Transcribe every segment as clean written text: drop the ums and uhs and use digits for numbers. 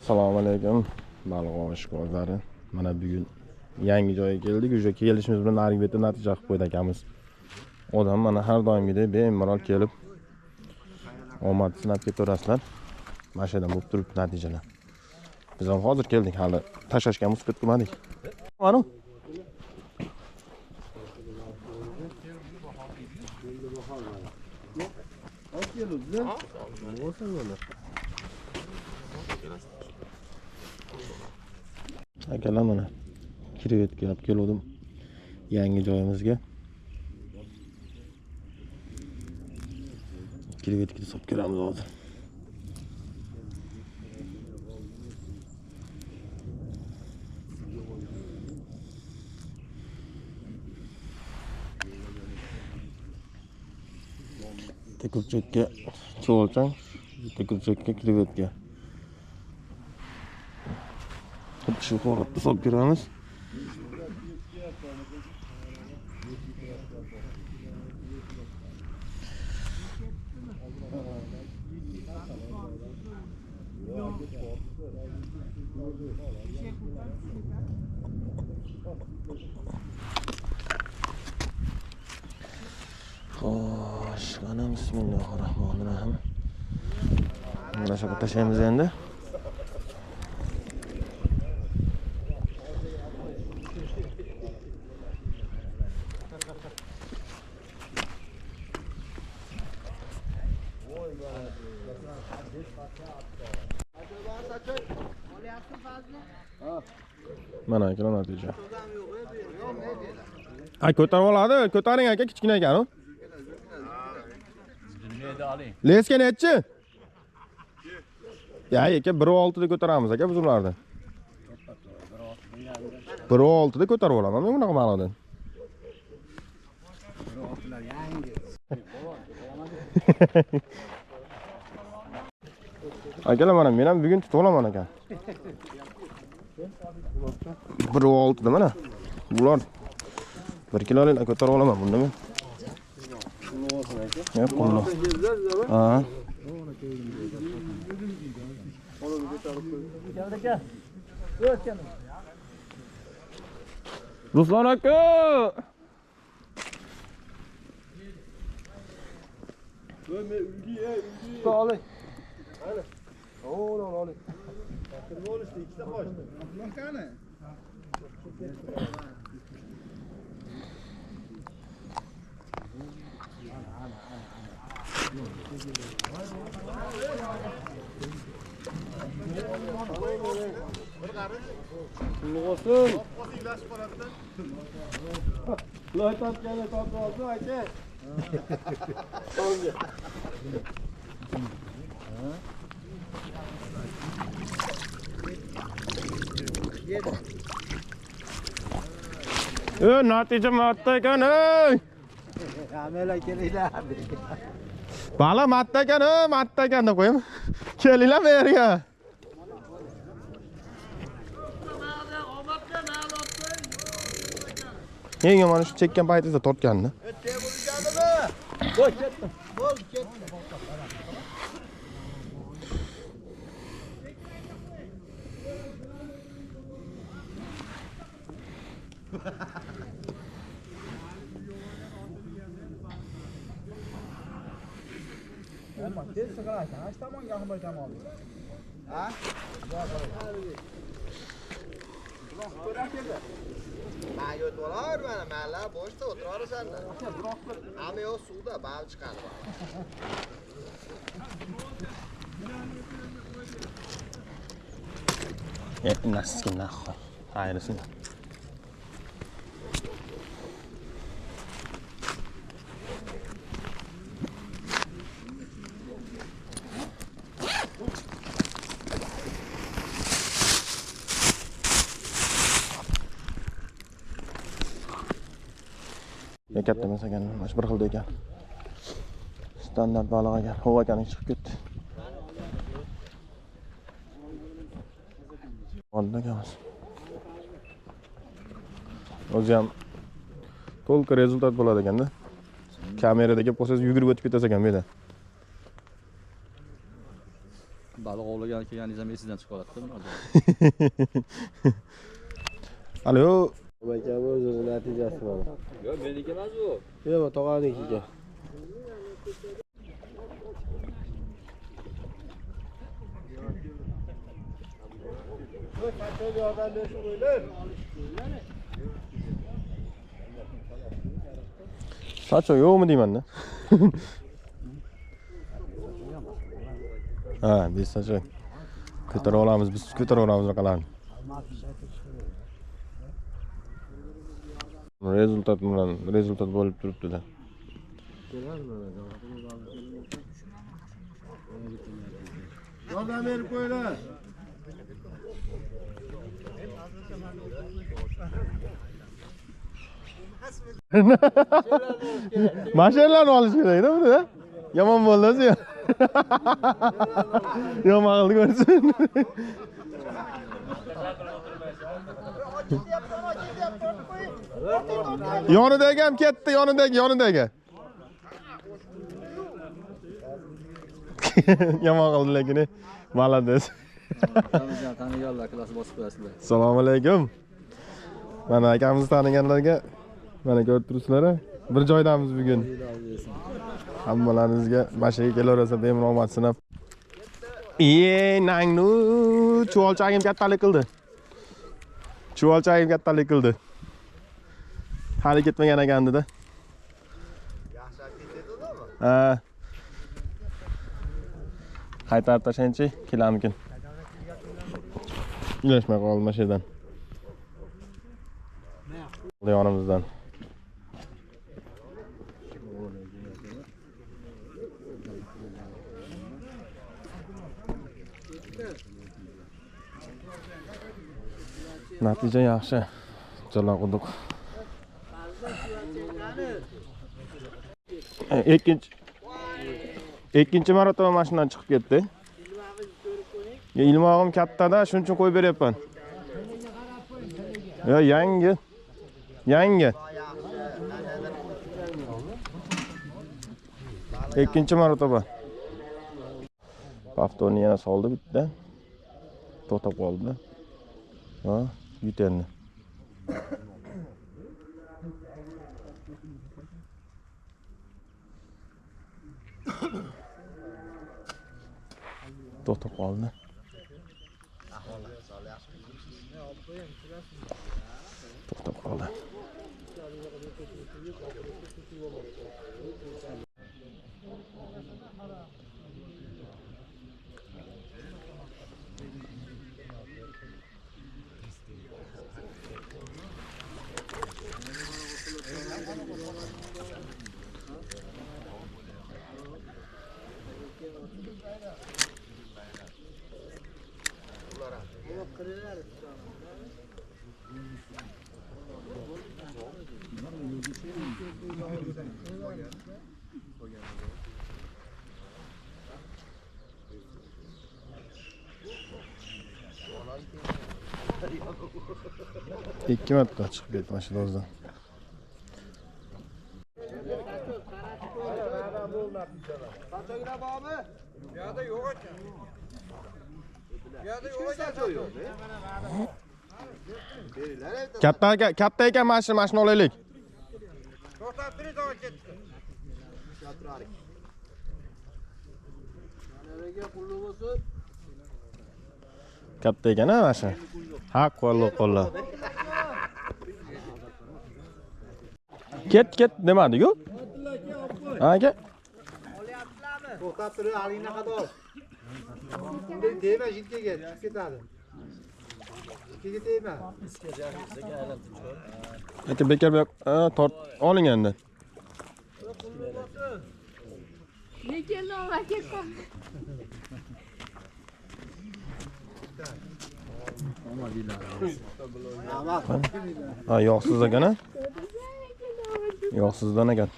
Assalomu alaykum baliq oshiqlari. Mana bugun yangi joyga keldik. O'sha kelishimiz bilan narigi betda natija qilib qo'ydi akamiz. Odam mana har doimgidek bemalol kelib omad sinab ketaverasizlar. Mana shu yerdan bo'lib turibdi natijalar. Biz ham hozir keldik, hali tashlashga ham uspet qilmadik. Mana akalar, mana krevetga olib keldim yangi joyimizga. Krevetga solib ko'ramiz hozir. Bitta chuvalchang, bitta kurchakka krevetka. Xuddi shu holatda solib ko'ramiz. Xo'sh, mana bismillahirrohmanirrohim. Mana shu tashlaymiz endi. Mana aka natija. Ay, ko'tarib oladi, ko'taring aka, kichkina ekan u. Leska nechi? Ya aka 1.6 da ko'taramiz aka biz ularni. 1.6 da ko'tarib olaman men bunaqa ma'noda. 1.6lar yangi. Akalar, mana men ham bugun tutib olaman ekan. 1.6 da mana. Bular 1 kilolik ko'tarib olaman bunda men. Yo'q, qulluq. Ha. Ruslan aka! Natija matta ekan, ey! Amela kelinglar. Baliq matta ekan, ey, matta ekan deb qo'yim. Kelinglar bu yerga. Eng yomoni shu chekkan paytingizda tortganini. Bo'l ketdi. Bo'l ketdi. Tez sig'arsan, ash tomonga ahmoy tomon. Ha? Men yo'tib olar, mana malla bo'shda o'tiraversan. Hamma yo'q suvda baliq chiqadi. Naskin naxo. Ayrisin. Katta emas ekan, mana shu bir xilda ekan. Standart baliq ekan, hov ekan chiqib ketdi. Oldin akamiz. O'zi ham to'liq rezultat bo'ladi ekanda. Kamerada kelib qolsangiz yugurib o'tib ketasiz ekan bu yerda. Baliq ovlagan Kelganingiz ham esingizdan chiqib qoladi-da. Alo. Aka bu o'zini natijasi mana. Yo'q, meniki emas bu. Yo'q, tog'aniki ekan. Sacho yo'qmi deyman-da. Ha, biz sacho ko'tarib olamiz, biz ko'tarib olamiz bunaqalarni. Rezultat bilan rezultat bo'lib turibdi-da. Yordam berib qo'yinglar. Mashinlarni olish kerak-da buni. Yomon bo'ldi o'zi. Yomon qildi ko'rsin. Yonidagi ham ketdi, yonidagi, yonidagi. Yomon qildi lekin, malades. Taniganlar klasi bosib qo'yasizlar. Assalomu alaykum. Mana akamizni taniganlarga mana ko'rib turibsizlar, bir joydamiz bugun. Hammalaringizga mashaga kelaversa bemalol omad sinab. Iye, nangnu chuvolchagim kattalik qildi. Chuvolchagim kattalik qildi. Hali ketmagan ekandi-da. Yaxshi ketadimi? Ha. Qaytarib tashlayinchi, kelarmikin? Ilashmay qoldi mana shu yerdan. Yonimizdan. Natija yaxshi. Jalaquduq. Ikkinchi marotaba mashinadan chiqib ketdi. Ilmog'im kattada, shuning uchun qo'yib beryapman. Yo, yangi. Yangi. Ikkinchi marotaba. Paftorni yana soldi bitta. To'xtab qoldi. Ha, yuterni. To'xtab qoldi. To'xtab qoldi. Ikki marta chiqib ketdi mana shu dozdan. Sachoylar bormi? Bu yerda yo'q ekan. Bu yerda yo'q ekan. Katta aka, katta ekan mashina olaylik. To'xtab turing, tog'a ketdi. Katta ekan ha mashina. Ha, qo'llo qo'llo. Ket ket demadi-ku. Ha aka. To'xtab turib, haligini qador. Bunday tegma, jilkaga chiqib ketadi. Jilkaga tegma. Aka bekor bu tort oling endi. Ne keldi aka? Ha, yog'siz ekan ha? Yog'sizdan ekan.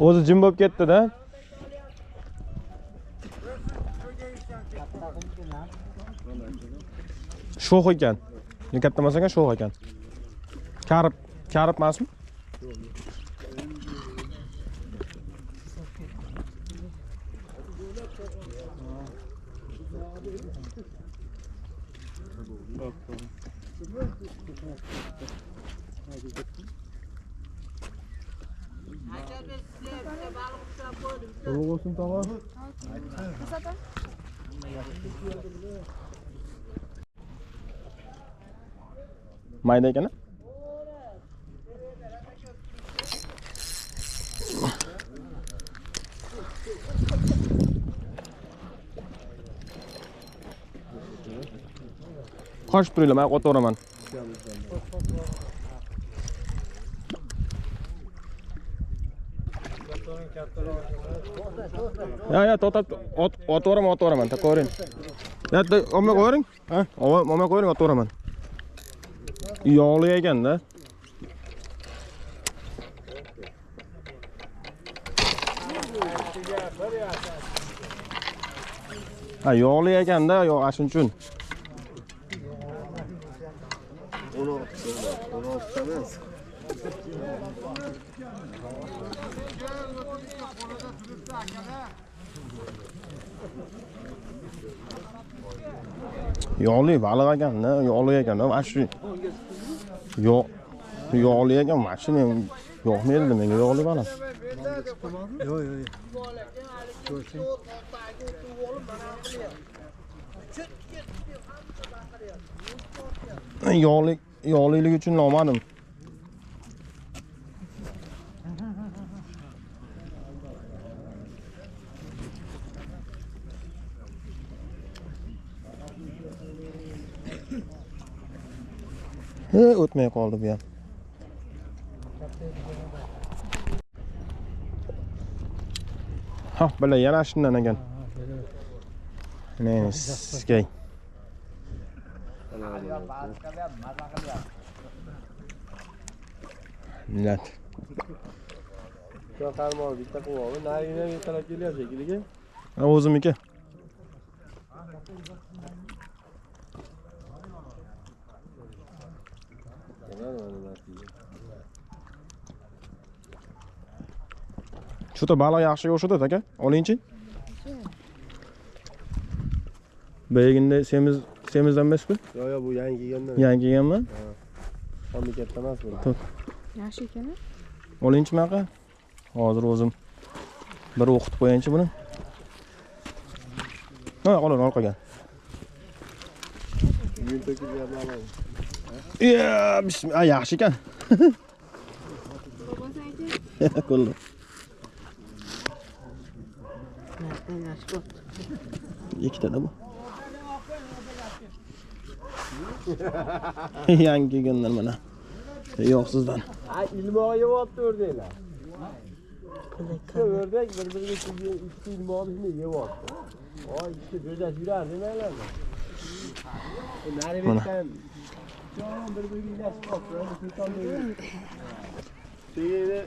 O'zi jim bo'lib ketdi-da. Sho'x ekan. Katta emas ekan, sho'x ekan. Karib, karib emasmi? Ulug' bo'lsin tog'a. Mayda ekan. Qochib turinglar, men otaveraman. Ya ya to'xtab otaveraman, otaveraman, taqavering. Ya olmay qo'ying. Ha, olmay qo'ying, otaveraman. Yog'li ekanda. Ha, yog'li ekanda, yo'q, shuning uchun. 16 emas. Yog'li baliq ekanda, yog'li ekanda, mana shu. Yo'q, yog'li ekan, mana shu men yoqmaydi menga yog'li baliq. Yo'q, yo'q. Yog'li, yog'lilik uchun olmadim. O'tmay qoldi bu ham. Ha, bila yana shundan ekan. Ne, sizga. Millat. Shu qarmoq bitta quvog'i, narigidan ertalab kelyapti shekilli. Ha, o'zimniki. Shuta baliq yaxshi o'xshadi aka, olingchi. Boyagida semiz semizdan emasmi? Yo'q, yo'q, bu yangi kelgandan. Yangi kelganmi? Ha. Hamma katta emas bu. Yaxshi ekan. Olingchi maqa. Hozir o'zim bir o'qitib qo'yayinchi buni. Ha, qolar, orqaga. Yun to'kilyapti. Ya, bismillah, yaxshi ekan. Qo'lda. Ikkita da bu. Yangi kelganlar mana. Yo'qsizdan. Ha, ilmoq yeyapti o'rdaklar. Ikkita o'rdak bir-biriga teggan ikkita ilmoqni shunday yeyapti. Voy, ikkita jo'jasi yurardi demaylarmi? Nari betdan jon bir-biriga ilashib qolibdi. Tegdi.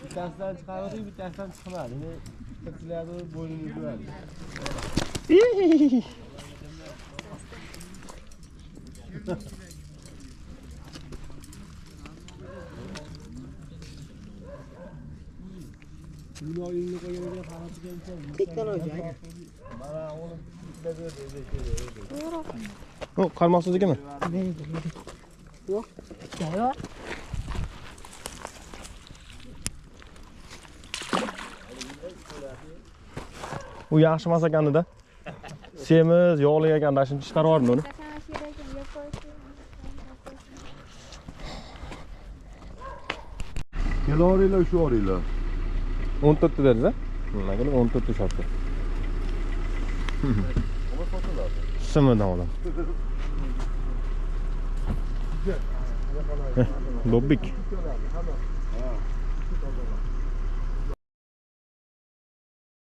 Bittasidan chiqardik, bittasidan chiqmadi. Endi bittalarni bo'ynini uzadi. O, qarmoqsiznikimi? Yo'q, yo'q. U yaxshi emas ekanda. Semiz, yog'li ekanda, shuni chiqarib yubordim uni. Kelaveringlar, shu oringlar. 14 ta dedingiz-a? Nima qilib 14 ta ushlabdi. Simidan olaman. Dobbik.